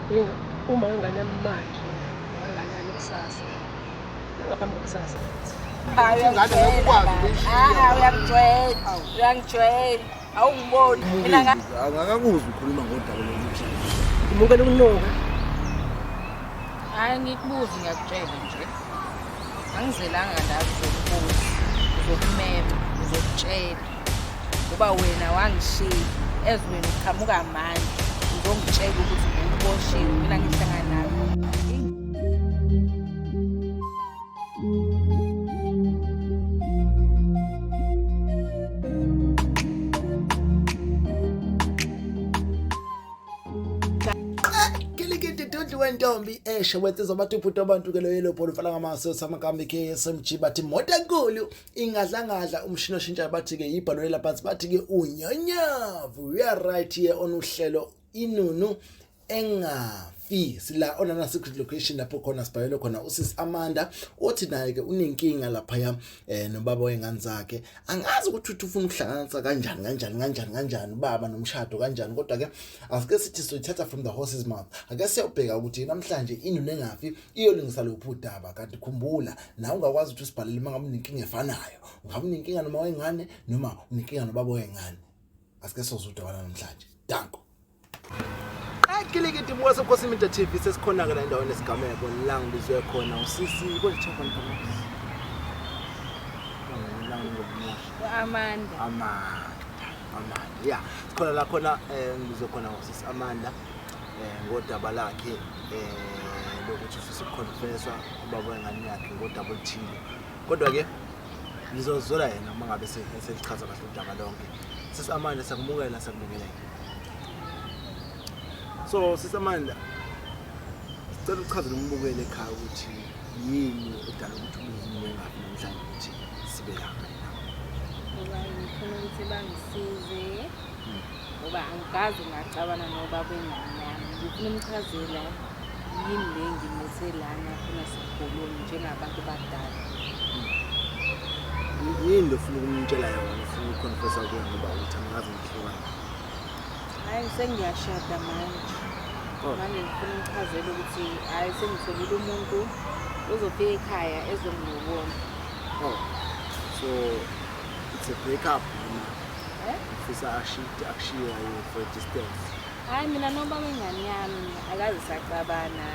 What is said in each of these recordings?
Uma ingane yami manje, ingane yami kusasa. Ngaphambi kokusasa. Hayi, Ingane ngeke ukwazi ukuyishiya. Ah, uyangijwayela. Uyangijwayela. Awungiboni. Mina nga Angakakuzwa ukhuluma ngodaba lokuthi Ngimukela ukunuka. Hayi ngikubuzi ngiyakutshela nje. Angizelanga la kuzokubuza, uzokumema, uzokutshela. Ngoba wena wangishiya ezweni uqhamuka manje uzongitshela ukuthi ngikuboshiwe mina ngihlangana nawe. Kilikiti dudlu wentombi esho wensizwa bathi ubhuti abantu ke lo yellow ball ufana ngamaso samakambi KSMG bathi moto enkulu ingadlangadla umshini oshintsha bathi ke ibhalwe laphansi bathi ke unyonyavu. We are right here on uhlelo inunu engafi sila onana secret location lapho khona sibhalelwe khona usisi Amanda othi naye ke unenkinga lapha nobaba wengane zakhe. Angazi ukuthi uthi ufuna ukuhlanganisa kanjani kanjani kanjani kanjani ubaba nomshado kanjani, kodwa ke asike sithi soyithatha from the horse's mouth. Ake siyobheka ukuthi namhlanje inunu engafi iyolungisa luphi udaba. Kanti khumbula nawe ungakwazi ukuthi usibhalele uma ngabe unenkinga efanayo, ungabe unenkinga noma wengane noma unenkinga nobaba wengane. Asike soza udaba namhlanje. Danko. Kilikiti buka Sobukhosi Media TV, sesikhona ke la endaweni esigameko la ngibizwe khona usisi konje check on U-Amanda. Amanda. Amanda. Yeah, sikhona la khona ngibizwe khona usisi Amanda ngodaba lakhe lokuthi ufisa ukuconfessa ubaba wengane yakhe ngodaba oluthile. Kodwa ke ngizozwela yena uma ngabe selichaza kahle udaba lonke. Sisi Amanda, siyakumukela, siyakubingelela. So sisi Amanda, sicela uchazele umbukeli ekhaya ukuthi yini edala ukuthi ubize umuntu engafi namhlanje ukuthi sibe la kanye nawe. Ngoba ngifuna ukuthi bangisize ngoba angikaze ngacabana nobaba wengane yami. Ngifuna umchazela yini le ngimuthi lana funa sikhulume njengabantu abadala. Yini lo ufuna ukumtshela yona, ufuna ukuconfessa kuye ngoba uthi angikaze ngihlukane? Hayi sengiyashada manje. Oh. Manje ngifuna umchazela ukuthi hayi sengitholile umuntu uzofika ekhaya ezongilobola. Oh. So it's a break up noma Eh? ufisa ashite akushiye aye for a distance? Hayi mina nobaba wengane yami akaze sacabana,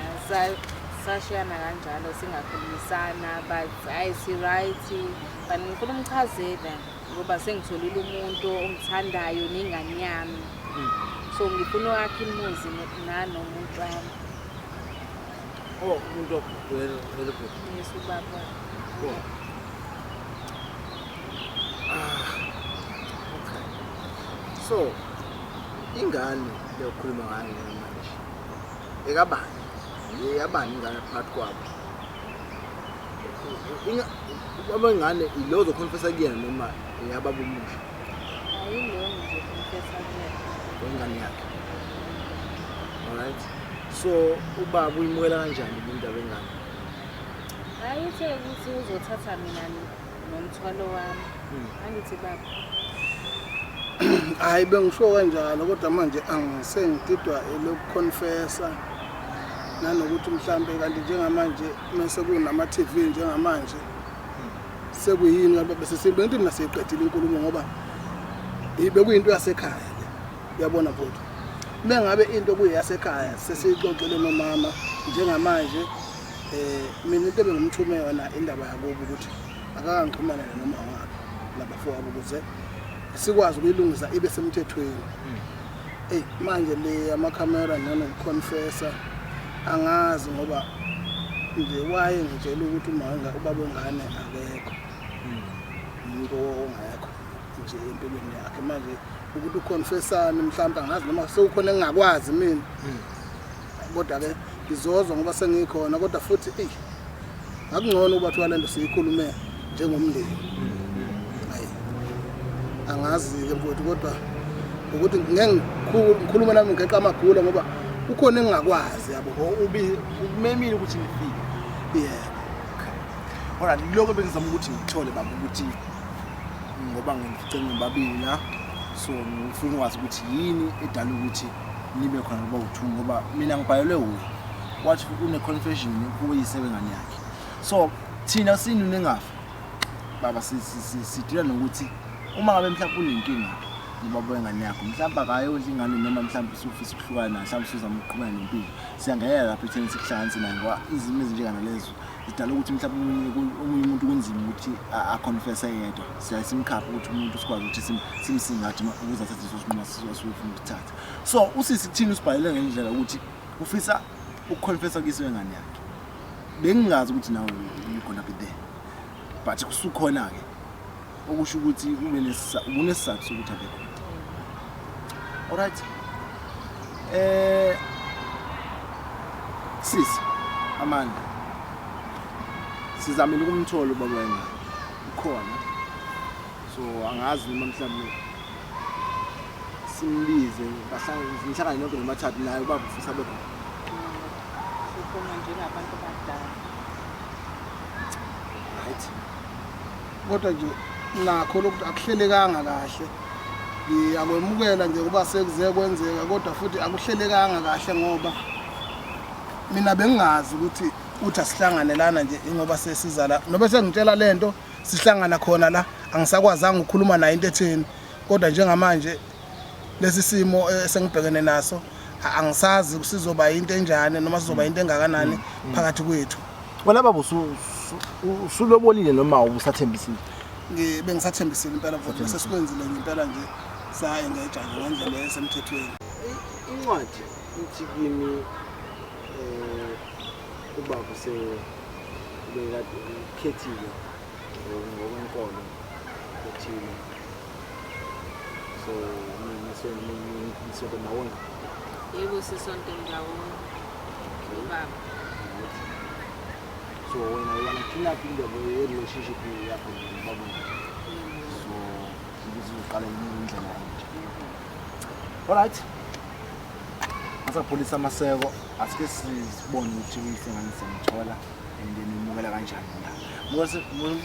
sashiyana kanjalo singakhulumisana, but hayi si right. But ngifuna umchazela ngoba sengitholile umuntu ongithandayo nengane yami. So ngifuna ukwakha umuzi nanomuntu wami. Oh, umuntu wakho vele bhuti. Yes, ubaba. Oh. Ah, okay. So ingane leyokhuluma ngayo manje ekabani? Eyabani ingane phakathi kwabo? Ubaba wengane ilo ozoconfessa kuyena noma eyababa omusha? Hayi lo ngizoconfessa kuyena. Wengane yakhe. Alright. So ubaba uyimukela kanjani indaba engane? Hayi uthe ukuthi uzothatha mina nomthwalo wami. Angithi baba. Hayi bengisho kanjalo kodwa manje angisengididwa elokuconfessa nanokuthi mhlambe kanti njengamanje mase kunama TV njengamanje sekuyini kanti bese sibengithi mina siyiqedile inkulumo ngoba bekuyinto yasekhaya le. Uyabona bhuti, mengabe into kuyiyasekhaya sesiyixoxele nomama njengamanje mina into ebengimthume yona indaba yakubo ukuthi akakangixhumana noma wakhe nabafowabo ukuze sikwazi ukuyilungisa ibe semthethweni. Ey manje le amakhamera nanokuconfessa angazi ngoba nje waye ngitshela ukuthi uma ubaba wengane akekho, umuntu ongekho nje empilweni yakhe. Manje ukuthi uconfessani mhlawumbe angazi noma sekukhona engingakwazi mina, kodwa ke ngizozwa ngoba sengikhona. Kodwa futhi eyi akungcono ukuba thiwa lento siyikhulume njengomndeni. Hayi angazi-ke mfowethu, kodwa ukuthi ngeke ngikhulume nami ngeqa amagula ngoba kukhona engingakwazi yabo. Ukumemile ukuthi ngifike? Yebo. Alright, lokho bengizama ukuthi ngithole baba ukuthi ngoba ngifice ngibabili la, so ngifuna ukwazi ukuthi yini edala ukuthi Nibe khona kuba u-two ngoba mina ngibhalelwe wuye. Wathi une-confession kuyise wengane yakhe. So thina sinune ngafa baba sidila nokuthi uma ngabe mhlawumbe unenkinga nobaba wengane yakho, mhlawumbe akayondla ingane noma mhlawumbe usufisa ukuhlukana naye, mhlawumbe usuzama ukuqhubeka nempilo, siyangenela lapho ekutheni sikuhlanganise naye ngoba izimo ezinjenganalezo zidala ukuthi mhlawumbe omunye umuntu kunzima ukuthi aconfesse yedwa. Siyaye simkhaphe ukuthi umuntu sikwazi ukuthi simsingathe ukuze athathe leso sinqumo asuke efuna ukuthatha. So usisi kuthina usibhalele ngendlela ukuthi ufisa ukuconfessa kuyise wengane yakhe. Bengingazi ukuthi nawe you gonna be there, but kusukhona-ke okusho ukuthi ube unesizathu sokuthi abe khona. Alright, sisi Amanda, sizamile ukumthola ubaba wengane, ukhona, so angazi noma mhlawumbe simbize nihlangane nonke nomathathu naye ubaba ufisa abe khona. Sikhuluma njengabantu abadala. Right. Kodwa nje nakho lokhu akuhlelekanga kahle. Ngiyakwemukela nje kuba sekuze kwenzeka, kodwa futhi akuhlelekanga kahle ngoba mina bengingazi ukuthi uthi asihlangane lana nje ingoba sesizala nobe sengitshela lento sihlangana khona la, angisakwazanga ukukhuluma naye into etheni. Kodwa njengamanje lesi simo esengibhekene naso angisazi sizoba into enjani noma sizoba into engakanani phakathi kwethu. Wena baba usulobolile noma ubusathembisile? Bengisathembisile impela futhi sesikwenzile nje impela nje sa-engage nje ngendlela esemthethweni. Incwadi ithi kimi ubaba ubekade ukhethile ngokwenkolo ethile, so nisonto ndawonye? Yebo, sisonto ndawonye ubaba. Right. So wena you wanna clean up indaba ye-relationship yakho nobaba, so ukuze uqale indlela entsha. Alright, asapholisa amaseko, asike sibone ukuthi uyisengane siyamthola and then umukela kanjani la.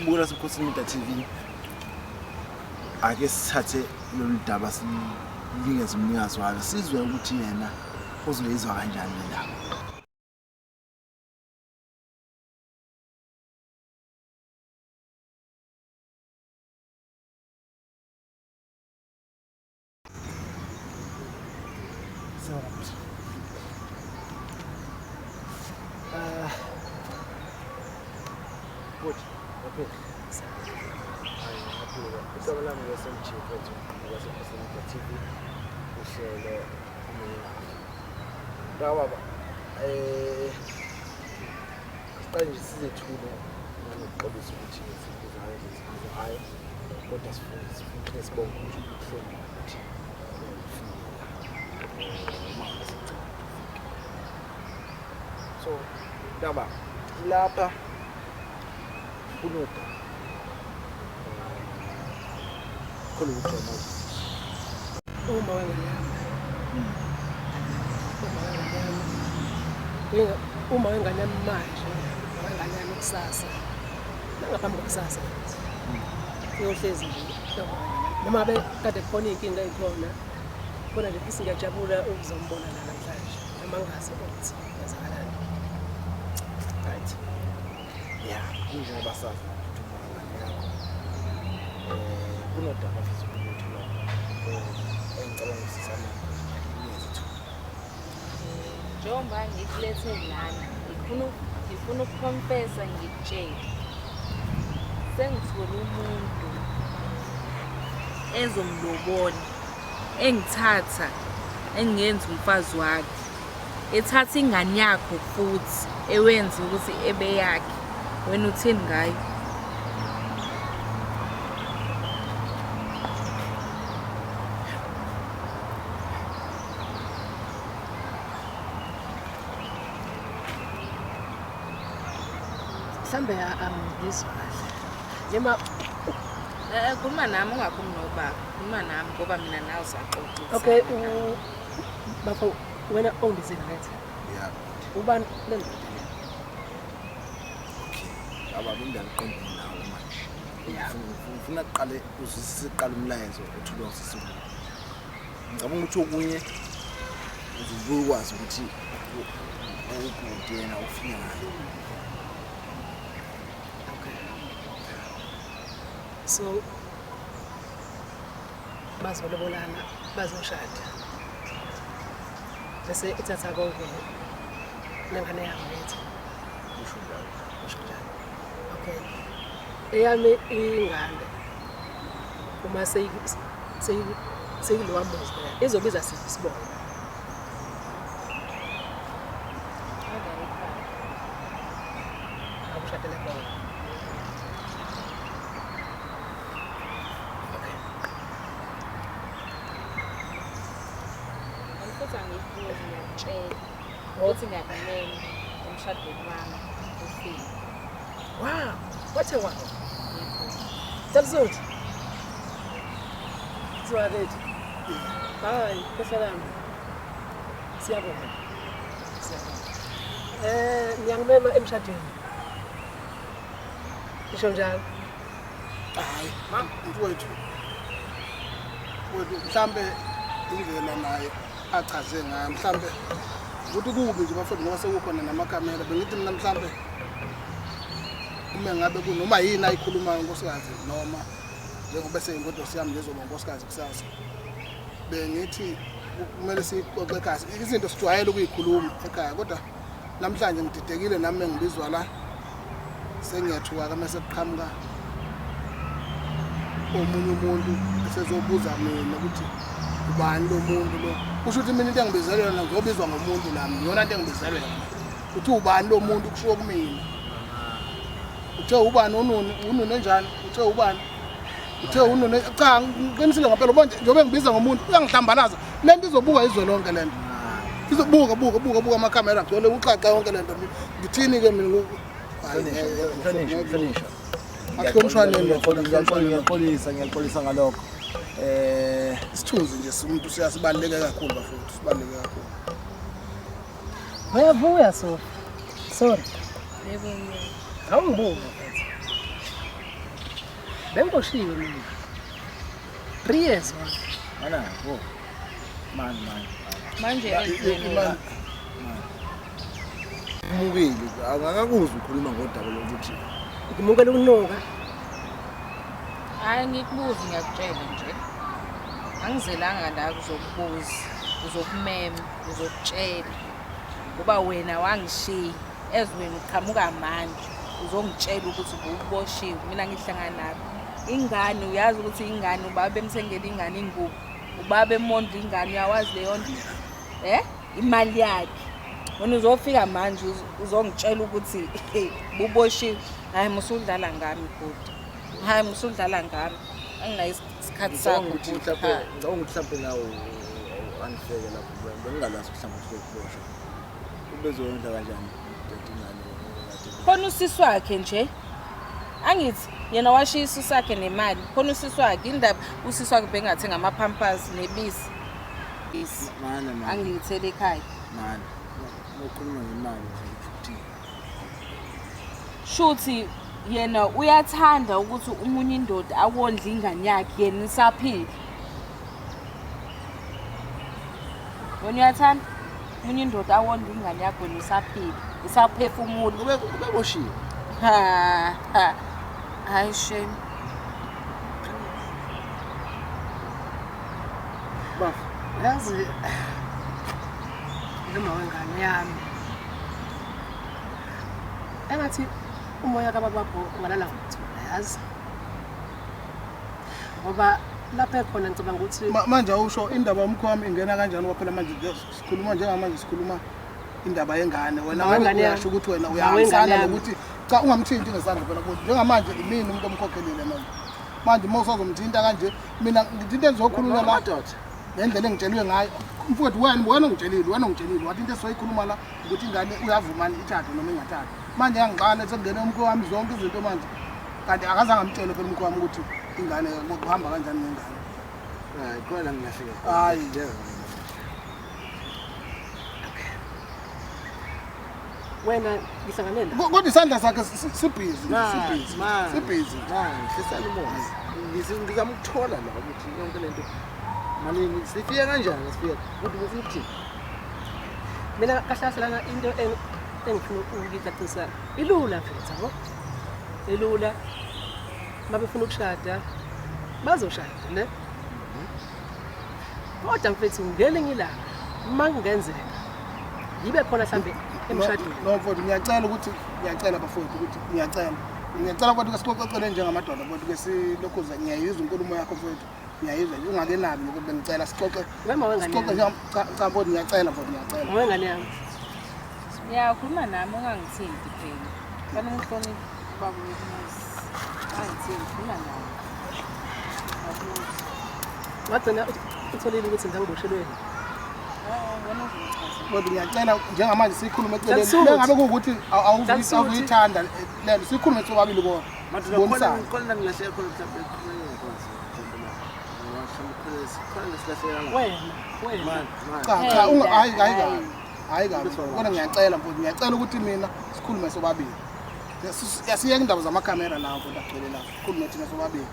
Bukela Sibukhosini Media TV. Ake sithathe lolu daba sinikeze umnikazi walo, sizwe ukuthi yena uzoyizwa kanjani le ndaba. Futhi, okay. Hayi, ngiyaphila. Igama lami ngu-SMG mfethu, ngwaseKhosini Media TV, uhlelo uMingafi. Baba, siqale nje sizethule nanokuxolisa ukuthi sibiza ngale ndlela esibiza ngayo, kodwa sifuna sibonge ukuthi ukuhlonipha ukuthi ufike la. Uma ngabe sicela ukuthi ufike. So, ndaba lapha kunodaba. Khona ukuthi wena Uma wengane yami, uma wengane yami, uma wengane yami manje, uma wengane yami kusasa, nangaphambi kwakusasa futhi uyohlezi nje uma wengane yami. Noma ngabe kade kukhona iy'nkinga ey'khona khona nje, futhi ngiyajabula ukuzombona la namhlanje noma ngingazi ukuthi kwenzakalani. Right. Yeah, kunjengoba sazi ukuthi uma wengane yakho kunodaba futhi ukuthi lo engicabanga ukuthi sisama akunikeze ithuba. Njengoba ngikulethe lana, ngifuna ukuconfessa, ngikutshele. Sengithole umuntu ezongilobola, engithatha, engenza umfazi wakhe, ethatha ingane yakho futhi ewenza ukuthi ebe yakhe. Wena uthini ngayo? Mhlambe angizwa kahle noma Khuluma nami, ungakhulumi nobaba. Khuluma nami ngoba mina nawe siyaxoxa. Okay, bafo, wena ongibizile, right? Yeah. Ubani le ndoda le? Okay. Aba indaba iqondene nawe manje. Ngifuna kuqale uzwisise kuqala umlayezo othulwa usisi. Ngicabanga ukuthi okunye Uze ukwazi ukuthi ubhuti yena ufike ngayo. Okay. So bazolobolana, bazoshada. Bese ithatha konke nengane yami lethu. Kusho njalo. Kusho njalo. Okay. Eyami ingane uma seyikulowa muzi leya izobiza siphi isibongo? Akushadele khona. Okay. Futhi angikubuzi, ngiyakutshela ukuthi ngiyakumema emshadweni wami ufike. Wow, what a wow. Thabisuthu. Siwakithi. Hayi, khehla lami. Siyabonga. Siyabonga. Ngiyangimema emshadweni. Isho njalo. Hayi, mfowethu. Mfowethu mhlambe indlela naye achaze ngayo mhlambe ukuthi kubi nje bafowethu ngoba sekukhona namakhamera bengithi mina mhlambe uma ngabe kunoma yini ayikhulumayo unkosikazi noma njengoba seyingodosi yami ngizoba unkosikazi kusasa bengithi kumele sixoxe ekhaya izinto sijwayele ukuyikhuluma ekhaya kodwa namhlanje ngididekile nami engibizwa la sengiyathuka mase kuqhamuka omunye umuntu esezobuza mina ukuthi ubani lo muntu lo kusho ukuthi mina into engibizelwe yona ngizobizwa ngomuntu nami iyona into engibizelwe yona uthi ubani lo muntu kushiwo kumina uthe ubani ununi ununi enjani uthe ubani uthe ununi cha ngiqinisile ngempela ubona njengoba ngibiza ngomuntu uyangihlambalaza lento izobuka izwe lonke lento izobuka buka buka buka amakhamera agcwele uxaxa yonke lento ngithini ke mina Mhlonishwa. Akuhlonishwaneni lokho. Ngiyaxolisa, ngiyaxolisa ngalokho. Isithunzi nje umuntu siyasibaluleke kakhulu bafowethu, sibaluleke kakhulu. Uyavuya Sofi. Sorry. Yebo yebo. Awungibuka mfethu. Bengiboshiwe mina. 3 years man. Mana, wo. Man man. Manje Umukile, angakakuzwa ukhuluma ngodaba lokuthi ngimukela ukunuka. Hayi ngikubuza ngiyakutshela nje. Angizelanga la kuzokubuza, uzokumema, uzokutshela. Ngoba wena wangishiya ezweni uqhamuka manje uzongitshela ukuthi ububoshiwe mina ngihlangana nawe. Ingane uyazi ukuthi ingane ubaba bemthengela ingane ingubo, ubaba emondla ingane uyawazi leyo nto. Imali yakhe. Wena uzofika manje uzongitshela ukuthi buboshiwe. Hayi musudlala ngami bhuti. Hayi musudlala ngami. Anginayo isikhathi sakho ukuthi mhlawumbe ngicabanga ukuthi mhlawumbe nawe anifeke lapho bengingalazi mhlawumbe uzokuboshwa. Ubezondla kanjani ingane? Khona usisi wakhe nje. Angithi yena washiya isisi sakhe nemali. Khona usisi wakhe indaba usisi wakhe bengathenga ama-pampers nebisi. Mana mana. Angilithele ekhaya. Mana. Ukhuluma ngemali nje. Shuthi yena uyathanda ukuthi umunye indoda awondle ingane yakhe yena isaphila. Wena uyathanda umunye indoda awondle ingane yakhe wena isaphila, isaphefumula. Ubeboshiwe. Ha ha. Hayi shame. Bafo, yazi noma wengane yami. Engathi umoya kababakho ungalala ngokuthula yazi. Ngoba lapha ekhona ngicabanga ukuthi manje awusho indaba yomkho wami ingena kanjani kwaphela manje sikhuluma njengamanje sikhuluma indaba yengane wena uyasho ukuthi wena uyahambisana nokuthi cha ungamthinti ngesandla phela kodwa njengamanje imini umuntu omkhokhelile manje manje uma usazomthinta kanje mina ngithi into engizokhuluma la ngendlela engitshelwe ngayo mfowethu wena ongitshelile wathi into esizoyikhuluma la ukuthi ingane uyavumani ithathe noma ingathathi manje yangixana sekungene umkho wami zonke izinto manje kanti akazange amtshele phela umkho wami ukuthi ingane kuhamba kanjani ngengane. Hayi khona ngilahleke. Hayi nje. Wena ngihlangane nawe. Kodwa isandla sakhe sibhizi, sibhizi, sibhizi. Manje sisalimoya. Ngizama ukuthola la ukuthi yonke lento malini sifike kanjani sifike ukuthi ufuna ukuthini? Mina kahle kahle lana into engifuna ukuyicacisa ilula mfethu yabo. Ilula. Mabefuna ukushada bazoshada ne? Kodwa mfethu ngelinye ilanga uma kungenzeka yibe khona mhlambe emshadweni. No mfowethu ngiyacela ukuthi ngiyacela bafowethu ukuthi ngiyacela. Ngiyacela kodwa ke sixoxele njengamadoda mfowethu ke silokhuza ngiyayizwa inkulumo yakho mfowethu. Ngiyayizwa nje ungakenabi nje kodwa bengicela sixoxe. Wema wengane Sixoxe yami. nje cha mfowethu ngiyacela mfowethu ngiyacela. Wengane yami. Ngiyakhuluma nami ungangithinti phela. Fanele ngihloniphe ubaba wemuzi. Angithinti, khuluma nami. Akuthi. Wagcina utholile ukuthi ngangiboshelweni. Oh, wena uzongichazela. Mfowethu ngiyacela njengamanje sikhulume eceleni. Dlalisuthi. Mengabe kuwukuthi Dlalisuthi. awuyithanda lento sikhulume sobabili kodwa. Madoda Sibonisane. khona khona ngilahleka khona mhlawumbe ekhulumeni ngikwazi mhlawumbe la. Ngoba mhlawumbe khona khona silahleka la. Wena, wena. Man, man. Cha cha unga hayi hayi Hey, kabi. Hayi kabi. Kodwa ngiyacela mfowethu ngiyacela ukuthi mina sikhulume sobabili. Siyeke indaba zamakhamera la mfowethu agcwele la. Sikhulume thina sobabili.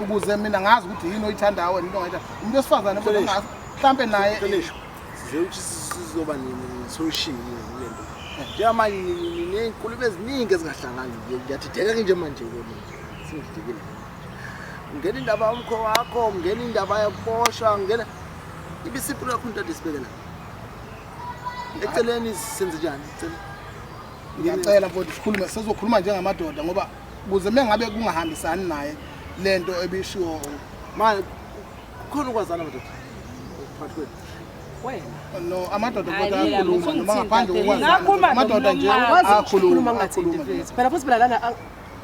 Ukuze mina ngazi ukuthi yini oyithandayo wena into ongayithanda. Umuntu wesifazane mfowethu Mhlonishwa. angazi mhlambe naye Mhlonishwa. Size ukuthi sizoba ne-solution kule nto. Njengamanje ney'nkulumo eziningi ezingahlangani nje ngiyadideka ke nje manje ke manje. Sengididekile. Ngena indaba yomkho wakho, ngena indaba yokuboshwa, ngena ibisimpilo yakho into ade sibeke la. Eceleni senze njani? Eceleni. Ngiyacela mfowethu sikhulume sizokhuluma njengamadoda ngoba ukuze mengabe kungahambisani naye lento ebishiwo Manje kukhona ukwazana madoda. Phakathi kwethu. Wena. no amadoda Hayi, kodwa mina ayakhuluma noma ngaphandle ngithinta kokwazana Ngakhuluma amadoda nje nomlomo Angikwazi ayakhuluma ukukhuluma ngingathinti ayakhuluma mfethu. Phela futhi phela lana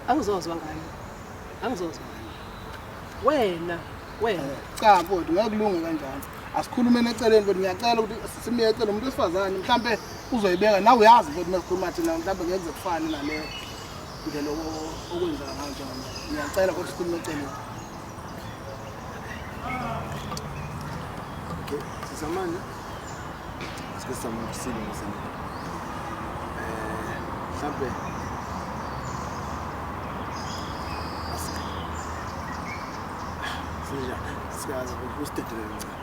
angizozwa ngayo. Angizozwa ngayo. Wena, wena. Cha mfowethu ngeke kulunge kanjalo. Asikhulumeni eceleni mfowethu ngiyacela ukuthi simiye eceleni umuntu wesifazane mhlambe uzoyibeka nawe uyazi mfowethu masikhuluma thina mhlambe ngeke kuze kufane nale ndlela okwenzeka ngayo njengamanje. Ngiyacela ukuthi sikhulume eceleni. Okay, sizamane. Sike sizame ukuthi silungise le nto. Mhlambe sinjani? Sikaze usidedele kancane.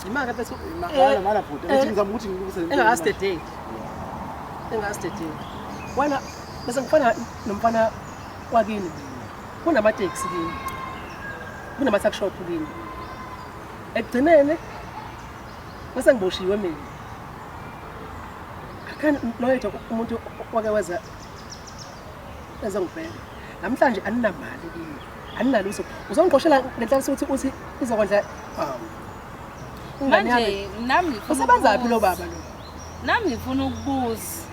Imali mfethu. Mana mana bhuti, ukuthi ngizama ukuthi ngilungise le nto. Engasidedeli. Engasidedeli. Wena bese ngifana nomfana wakini mina. Kunamateksi kini. Kunama-tuck shop kini. Ekugcineni bese ngiboshiwe mina. Akhani noyedwa umuntu wake weza ezongibheka. Namhlanje aninamali kimi. Aninalutho. Uzongiqoshela ngenhlanhla ukuthi uthi izokondla Hawu. ingane yami. Manje nami ngifuna Usebenzaphi lo ukubuza. baba lo? Nami ngifuna ukubuza.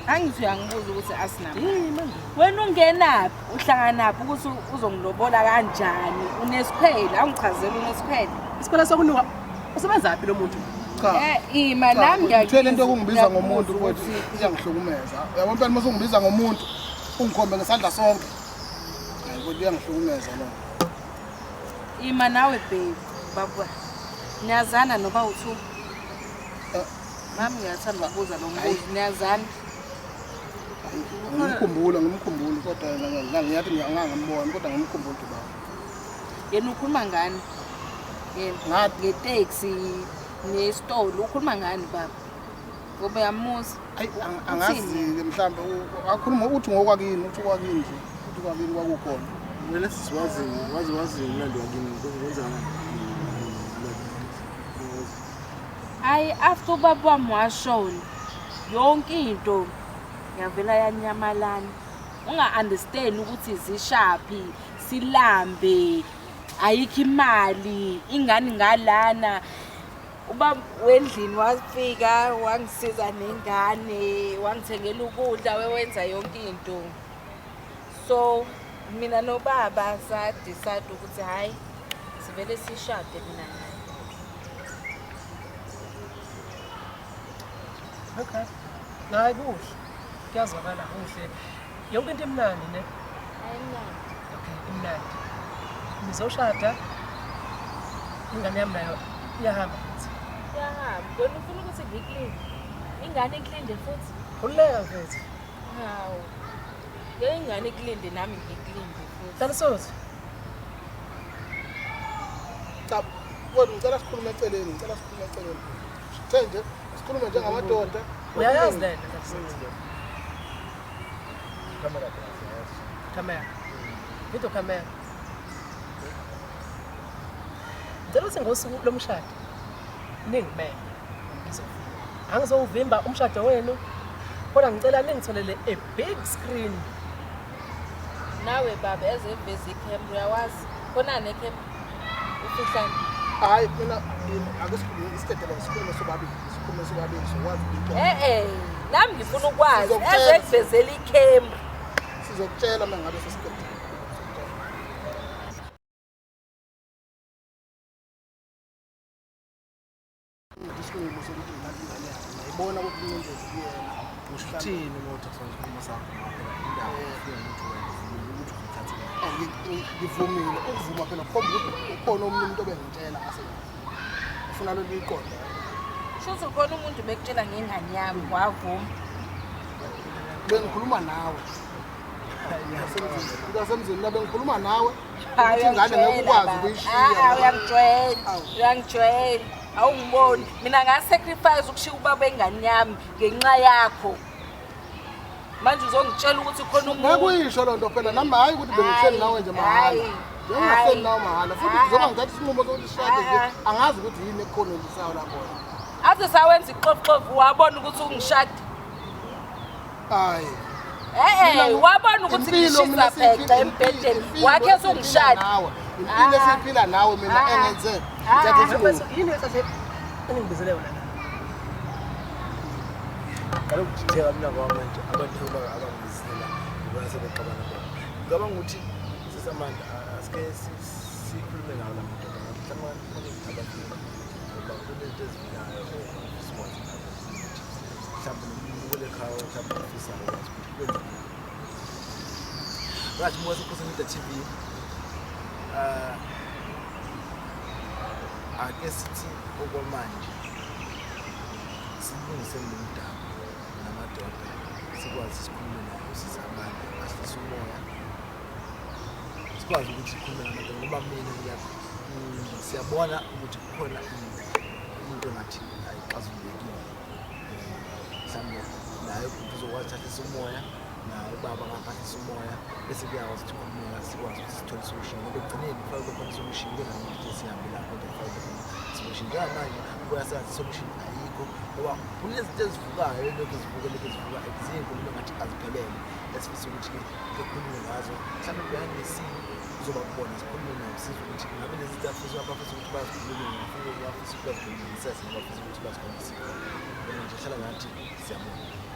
Angithi uyangibuza ukuthi asinamali. Yini manje? Wena ungenaphi? Uhlanganaphi ukuthi uzongilobola kanjani? Unesikhwele, awungichazele unesikhwele. Isikole sokunuka usebenzaphi lo muntu? Cha. Ima nami Ngithele into ngiyakubuza yokungibiza ngomuntu ukuthi mfowethu iyangihlukumeza. Uyabona phela uma usungibiza ngomuntu ungikhombe ngesandla sonke. Hayi kodwa iyangihlukumeza lo. Ima nawe babe, baba. Niyazana noba u2. Mami ngiyathanda ukubuza lo mbuzo. Niyazana? Ngimkhumbula ngimkhumbula kodwa ngiyathi ngiyangambona kodwa ngimkhumbula ukuthi baba. Yena ukhuluma ngani? Yena Ngathi ngeteksi nesitolo ukhuluma ngani baba? Ngoba uyamuza. ayi angazi-ke mhlawumbe akhuluma uthi ngokwakini uthi kwakini nje uthi kwakini kwakukhona. Mina sisiwazi wazi wazi umlando wakini kwenzakala. Hayi after ubaba wami washona yonke into yavela yanyamalana. Unga-understand ukuthi zishaphi, silambe, ayikho imali, ingane ngalana. Ubaba wendlini wafika wangisiza nengane, wangithengela ukudla, wewenza yonke into. So mina nobaba sa-decide ukuthi hhayi sivele sishade mina naye. Okay. Hayi kuhle. Kuyazwakala kuhle. Yonke into imnandi ne? Ayimnandi. Okay, imnandi. Nizoshada. Ingane yami nayo iyahamba futhi. Iyahamba. Wena ufuna ukuthi ngikulinde. Ingane ikulinde futhi. Khululeka mfethu. Hawu. Ngeke ingane ikulinde nami ngikulinde futhi. Dlalisuthi. Cha, kodwa ngicela sikhulume eceleni, ngicela sikhulume eceleni. Sithe nje Sikhulume njengamadoda. Uyayazi lento Camera phela. Camera. Video camera. Ngicela ukuthi ngosuku lomshado ningimeme. Ngizofika. Angizowuvimba umshado wenu. Kodwa ngicela ningitholele a big screen. Nawe baba ezeveza ikhemera uyawazi. Khona nekhemera. Ufihlane. Hayi mina ake sikhulume isidedele sikhulume sobabili. Sikhulume sobabili sokwazi into. Nami ngifuna ukwazi Sizokutshela. ezekuvezela ikhemera. Sizokutshela uma ngabe sesiqedile. Sizokutshela. Isinqumo sokuthi ngilahla ingane yami. Ngiyayibona ukuthi incindezi kuyena. Usho ukuthini uma uthatha isinqumo sakho ngoba phela indaba ifika ukuthi wena uvumile ukuthi uzothatha ingane. Ngivumile ukuvuma phela kukhomba ukuthi ukhona omunye umuntu obengitshela ngase ufuna lolu iqonde. Shuthi khona umuntu bekutshela ngengane yami wavuma. Bengikhuluma nawe. Ngasemzini la bengikhuluma nawe. Hayi, Ukuthi ingane ngeke uyangijwayela ukwazi baba. ukuyishiya. Ah, uyangijwayela. Awu. Uyangijwayela. Awungiboni. Mina ngasacrifice ukushiya ubaba engane yami ngenxa yakho. Manje uzongitshela ukuthi khona Ngeke umuntu. uyisho loo nto phela nami hayi ukuthi bengihleli nawe nje mahhala. Hayi, Bengingahleli hayi. nawe mahhala futhi Hayi. njengoba ngithatha isinqumo sokuthi sishade nje Hayi. angazi ukuthi yini ekukhonelisayo lapho. Athi sawenza ixoxovu wabona ukuthi ungishade. Hayi. Wabona ukuthi Impilo mina ngishisa pheqa esiyiphila- embhedeni. impilo Wakhe esiyiphila ungishade. nawe. Impilo esiyiphila nawe mina Ah. engenze Ah. ngithathe isinqumo. Yini esathe eningibizele yona la? Kaloku ngitheka mina ngoba manje abantu abangibizela ngibona sebexabana bona. Ngicabanga ukuthi sisamandla asike sikhulume nawo la madoda ngoba mhlawumbe khona izinto abafuna ngoba kunezinto ezivilayo sikwazi mhlawumbe nomuntu ekhaya mhlawumbe ofisayo ukwazi ukuthi kwenzekani. Right, Moza Khosi Media TV. Ake sithi okwamanje silungiseni lo mdaba namadoda sikwazi sikhulume nawo sizamane ahlise umoya sikwazi ukuthi sikhulume namadoda ngoba mina siyabona ukuthi kukhona into engathi ayixazululekile. Mhlawumbe naye uzokwazi ahlise umoya naye ubaba ngaphahlisa umoya bese kuyakwazi ukuthi khulumeka sikwazi ukuthi sithole isolution ngoba ekugcineni kufanele kube khona isolution kube namuntu esihambe lapho kodwa kufanele kube khona isolution. Njengamanje kubuya sengathi isolution ayikho ngoba kunezinto ezivukayo elokhu zivuka elokhu zivuka ziyinkulumo engathi aziphelele esifisa ukuthi-ke ke khulunywe ngazo mhlawumbe behind the scene kuzoba kubona sikhulume nabo sizwe ukuthi ngabe lezi zinto abafisa ukuthi bazikhulume bafisa ukuthi bazikhulume ngisese nabafisa ukuthi bazikhombise. Nje hlala ngathi siyabonga.